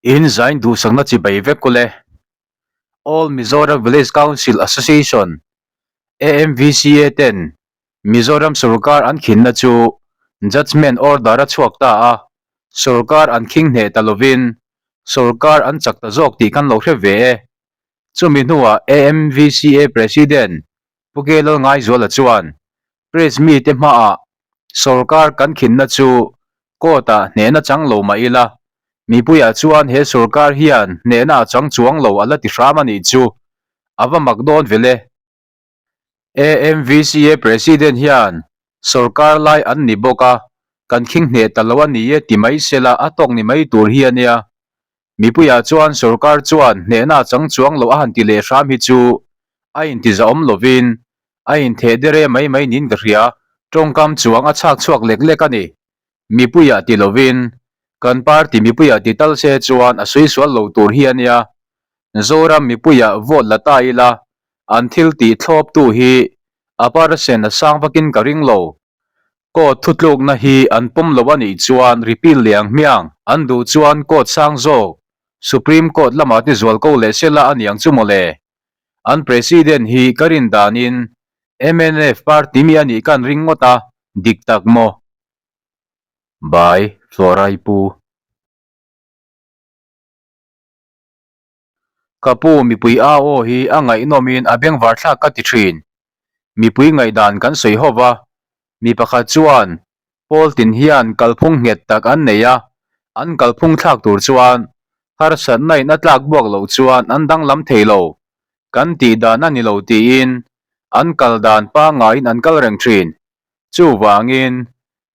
In zain duhsakna chibai vek ule. All Mizoram Village Council Association, AMVCA, ten Mizoram sorkar an khinna chu Judgement Order a chhuak ta a, sorkar an khing hneh ta lovin sorkar an chak ta zawk tih kan lo hre ve e. Chumi hnuah AMVCA President Pu K Lalngaizuala chuan Press mite hmaah sorkar kan khinna chu court-ah hnehna chang lo mah ila, mipuiah chuan he sorkar hian hnehna a chang chuang lo a la ti hram a nih chu a va mak dawn vel e. AMVCA President hian sorkar lai an ni bawk a, kan khing hneh ta lo a ni e ti mai sela a tawk ni mai tur hi a nia. Mipuiah chuan sorkar chuan hnehna a chang chuang lo a han ti leh hram hi chu a intizaawm lovin a intheh dere mai mai niin ka hria. Tawngkam chuang a chhak chhuak lek lek a ni. Mipuiah ti lovin kan party mipuiah ti tal se chuan a sawi sual lo tur hi a nia. Zoram mipuiah vote la ta ila an thil tih thlawptu hi a percent a sang vakin ka ring lo. Court thutlukna hi an pawm lo a nih chuan repeal leh ang hmiang. An duh chuan court sang zawk, Supreme Court lamah te zual ko leh sela a niang chu mawle. An President hi ka rin danin mnf party mi a nih kan ring ngawt a, dik tak maw? By Florai Pu. Ka pu mipui a aw hi a ngaihnawmin a bengvar thlak ka ti thin. Mipui ngaihdan kan sawi ho va, mi pakhat chuan Pawl tin hian kalphung nghet tak an nei a, an kalphung thlak tur chuan harsatna in a tlak buak loh chuan an danglam thei lo, kan tih dan a ni lo tiin an kal dan pangaiin an kal reng thin. Chuvangin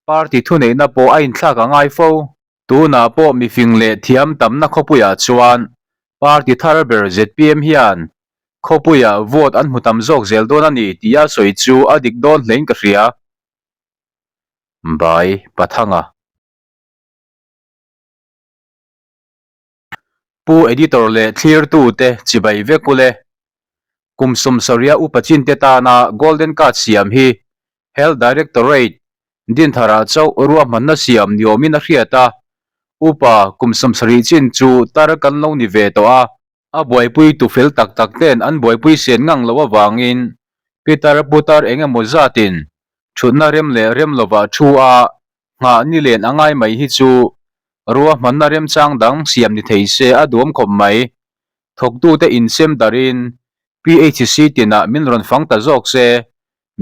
party thuneihna pawh a inthlak a ngai fo. Tunah pawh mifing leh thiam tamna khawpuiah chuan party thar ber zpm hian khawpuiah vote an hmu tam zawk zel dawn a ni tia sawi chu a dik dawn hlein ka hria. By Pathanga. Pu Editor leh thlirtute chibai vek ule. Kum sawmsawria upa chinte tana Golden Card siam hi Health Directorate Dintharah chauh ruahmanna siam ni awmin a hriat a, upa kum 70 chin chu tar kan lo ni ve tawh a, a buaipui tu fel tak tak ten an buaipui sen ngang loh avangin pitar putar eng emaw zatin thutna rem leh rem lovah thu a nghah ni len a ngai mai hi chu ruahmanna remchang dang siam ni thei se a duam khawp mai. Thawktute insem darin PHC tinah min rawn fang ta zawk se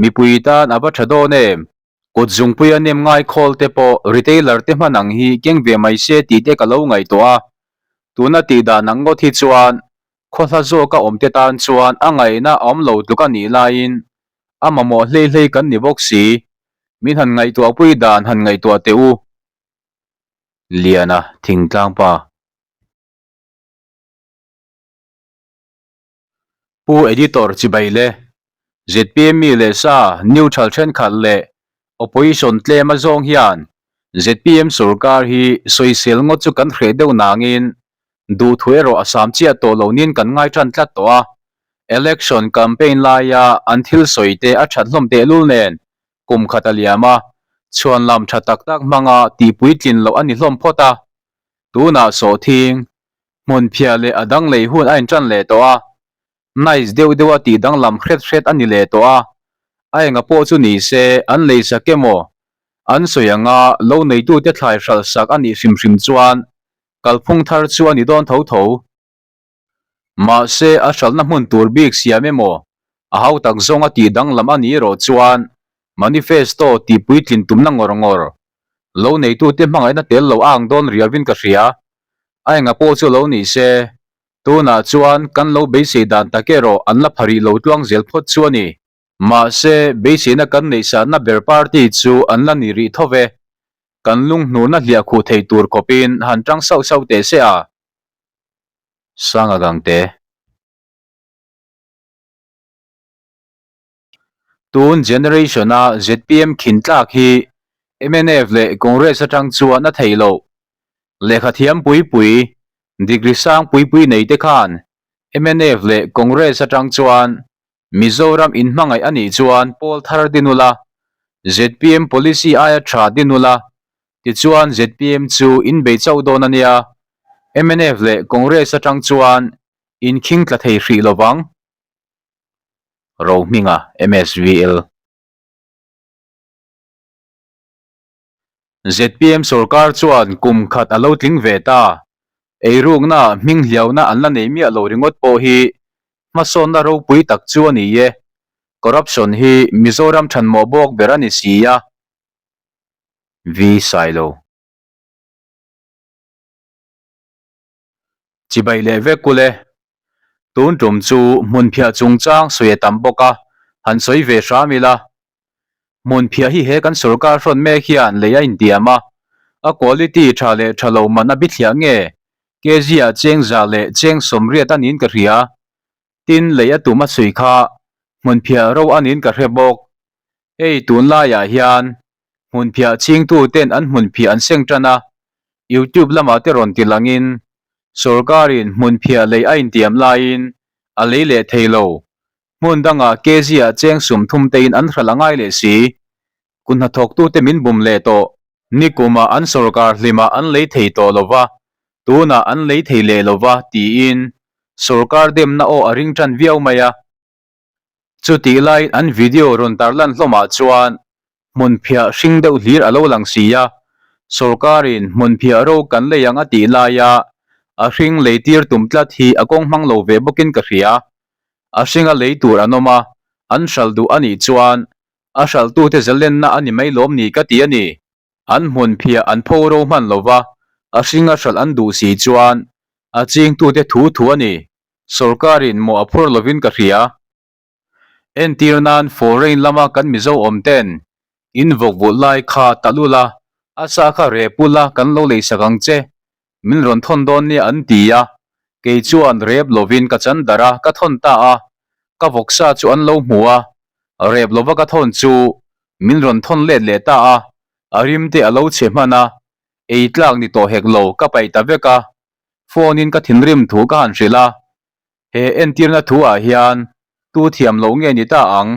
Mipui tan a va tha dawn em? Kut zungpui a nem ngai khawl te pawh retailer te hman ang hi keng ve mai se tih te ka lo ngaihtuah a. Tuna tih dan ang ngawt hi chuan khaw hla zawk a awm te tan chuan a ngaihna a awm lo tluk a nih laiin a mamawh hlei hlei kan ni bawk si. Min han ngaihtuahpui dan han ngaihtuah teh u. Liana Thingtlang pa. Pu Editor chibai le, zpm mi leh sa neutral thenkhat leh opposition tlem a zawng hian zpm sorkar hi sawisel ngawt chu kan hreh deuh nangin duhthu erawh a sam chiah tawh lo nin kan ngai tan tlat tawh a. Election campaign laia an thil sawi te a that hlawm tehlul nen kum khat a liam a, chhuanlam tha tak tak hmanga tihpuitlin loh a ni hlawm phawt a. Tunah sawhthing Hmun phiah leh a dang lei hun a inṭan leh tawh a, nice deuh deuh a tih danglam hret hret a ni leh tawh a, a enga pawh chu ni se an lei sak emaw an sawi anga lo neitute thlai hralh sak a nih hrim hrim chuan kalphung thar chu a ni dawn tho tho. Mahse a hralhna hmun tur bik siam emaw a hau tak zawng a tih danglam a nih erawh chuan manifesto tihpuitlin tumna ngawr ngawr lo neitute hmangaihna tel lo a ang dawn riauin ka hria. A enga pawh chu lo ni se, tunah chuan kan lo beisei dan tak erawh an la pharih lo tluang zel phawt chu a ni. Mahse, beiseina kan neihsatna ber party chu an la ni rih tho ve. Kan lunghnurna hliah khuh thei tur khawpin han tang sauh sauh teh se a. Sanga Gangte. Tun generation a zpm khin tlak hi mnf leh Congress atang chuan a theih loh. Lehkha thiam pui pui, degree sang pui pui nei te khan mnf leh Congress atang chuan Mizoram inhmangaih a nih chuan pawl thar din ula, zpm policy aia tha din ula, tichuan zpm chu in bei chauh dawn a nia. Mnf leh Congress atang chuan inkhing tla thei hrih lovang. Rohminga, MSVL. Zpm sorkar chuan kum khat a lo tling ve ta. Eirukna hming hliauna an la nei miah lo ringawt pawh hi hmasawnna ropui tak chu a ni e. Corruption hi Mizoram thanmawh bawk ber a ni si a. V Sailo. Chibai leh vek ule. Tun tum chu hmunphiah chungchang sawi a tam bawk a, han sawi ve hram ila. Hmunphiah hi he kan sorkar hrawn mek hian lei a intiam a, a quality tha leh tha lo man a bithliah nge kg ah cheng za leh cheng sawmriat a niin ka hria. Tin, lei a tum a sawi kha hmunphiah ro a niin ka hre bawk. Hei tunlaiah hian hmunphiah chingtuten an hmunphiah an seng tan a, YouTube lamah te rawn ti langin sorkarin hmunphiah lei a intiam laiin a lei leh thei lo. Hmun dangah kg ah cheng sum thum tein an hralh a ngai leh si. Kut hnathawktute min bum leh tawh. Nikumah an sorkar hlimah an lei thei tawh lo va, tunah an lei thei leh lo va tiin sorkar demna aw a ring tan viau mai a. Chutih laiin an video rawn tarlan hlawmah chuan hmunphiah hring deuh hlir a lo lang si a, sorkarin hmunphiah ro kan lei ang a tih laia a hring lei tir tum tlat hi a kawng hmang lo ve bawkin ka hria. A hringa lei tur an awm a, an hralh duh a nih chuan a hralhtute zalenna a ni mai lawm ni ka ti a ni. An hmunphiah an pho ro hman lova, a hringa hralh an duh si chuan a chingtute thu thu a ni. Sorkarin mawh a phur lovin ka hria. Entir nan foreign lama kan Mizo awm ten in vawk vulh lai kha talh ula, a sa kha rep ula kan lo lei sak ang che, min rawn thawn dawn nia an ti a, kei chuan rep lovin ka chan darh a, ka thawn ta a, ka vawk sa chu an lo hmu a, rep lova ka thawn chu min rawn thawn let leh ta a, a rim te a lo chhe hman a, ei tlak ni tawh hek lo ka paih ta vek a, Phone in ka thinrim thu ka han hrilh a, he entirna thu ah hian tu thiam loh nge ni ta ang?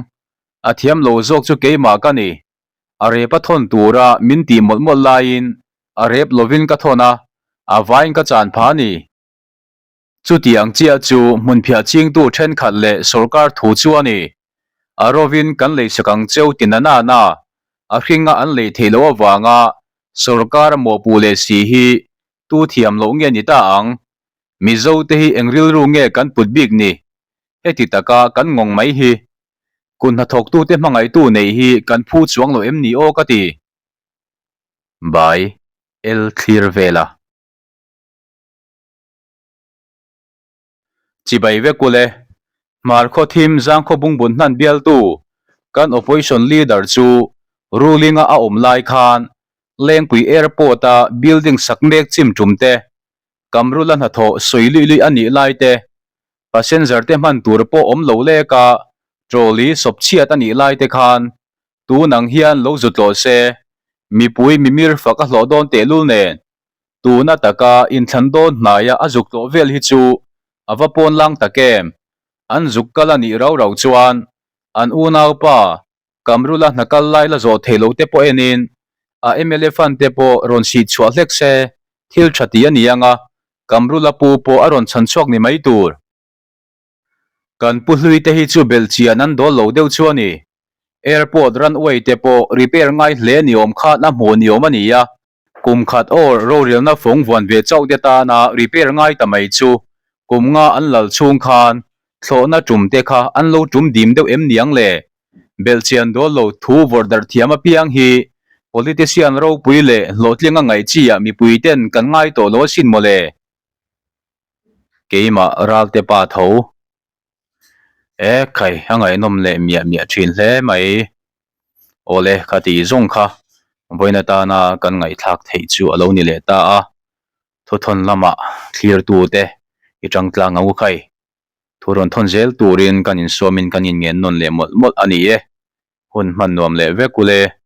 A thiam lo zawk chu keimah ka ni. A rep a thawn tura min tih mawlh mawlh laiin a rep lovin ka thawn a, a vaiin ka chan phah a ni. Chutiang chiah chu hmunphiah chingtu thenkhat leh sorkar thu chu a ni. A rovin kan lei sak ang cheu ti na na na, a hringa an lei theih loh avanga sorkar a mawhpuh leh si hi Tu thiam loh nge ni ta ang? Mizo te hi eng rilru nge kan put bik ni? Heti taka kan ngawng mai hi. Kut hnathawktute hmangaihtu neih hi kan phu chuang lo em ni aw ka ti. Bai, El thlir vela. Chibai vek ule. Hmar khaw thim zangkhaw bungbun hnan bialtu kan opposition leader chu ruling a a awm lai khan Lengpui airport a building sak mek chim tum te, Kamrula hnathawh sawi luih luih a nih lai te, passenger te hman tur pawh awm lo lek a trolley sawp chhiat a nih lai te khan tun ang hian lo zut tlawh se mipui mimir fak a hlawh dawn tehlul nen Tuna taka inthlan dawn hnaia a zuk tlawh vel hi chu a va pawn lang tak em? An zuk kal a nih rau rau chuan an unaupa Kamrula hna kal lai la zawh theih loh te pawh enin a mla fund te pawh rawn sih chhuah hlek se thil tha ti a ni ang a, Kamrula pu pawh a rawn chhan chhuak ni mai tur. Kan pu hlui te hi chu belh chian an dawl lo deuh chu a ni. Airport runway te pawh repair ngai hle ni awm khan a hmuh ni awm a ni a. Kum khat awr rorelna fawng vuan ve chauh te tana repair ngai ta mai chu kum nga an lal chhung khan thlawhna tum te kha an lo tum dim deuh em niang le? Belhchian dawl lo thu vawrh darh thiam apiang hi politician ropui leh hlawhtling a ngaih chi ah mipui ten kan ngai tawh lo asin mawle. Keimah Ralte pa tho. E khai a ngaihnawm leh miah miah thin hle mai. Awle ka tih zawng kha vawiin atana kan ngaihthlak theih chu a lo ni leh ta a, thuthawn lamah thlirtu te i tang tlang ang u khai. Thu rawn thawn zel turin kan insuamin kan inngen nawn leh mawlh mawlh a ni e. Hun hman nuam leh vek ule.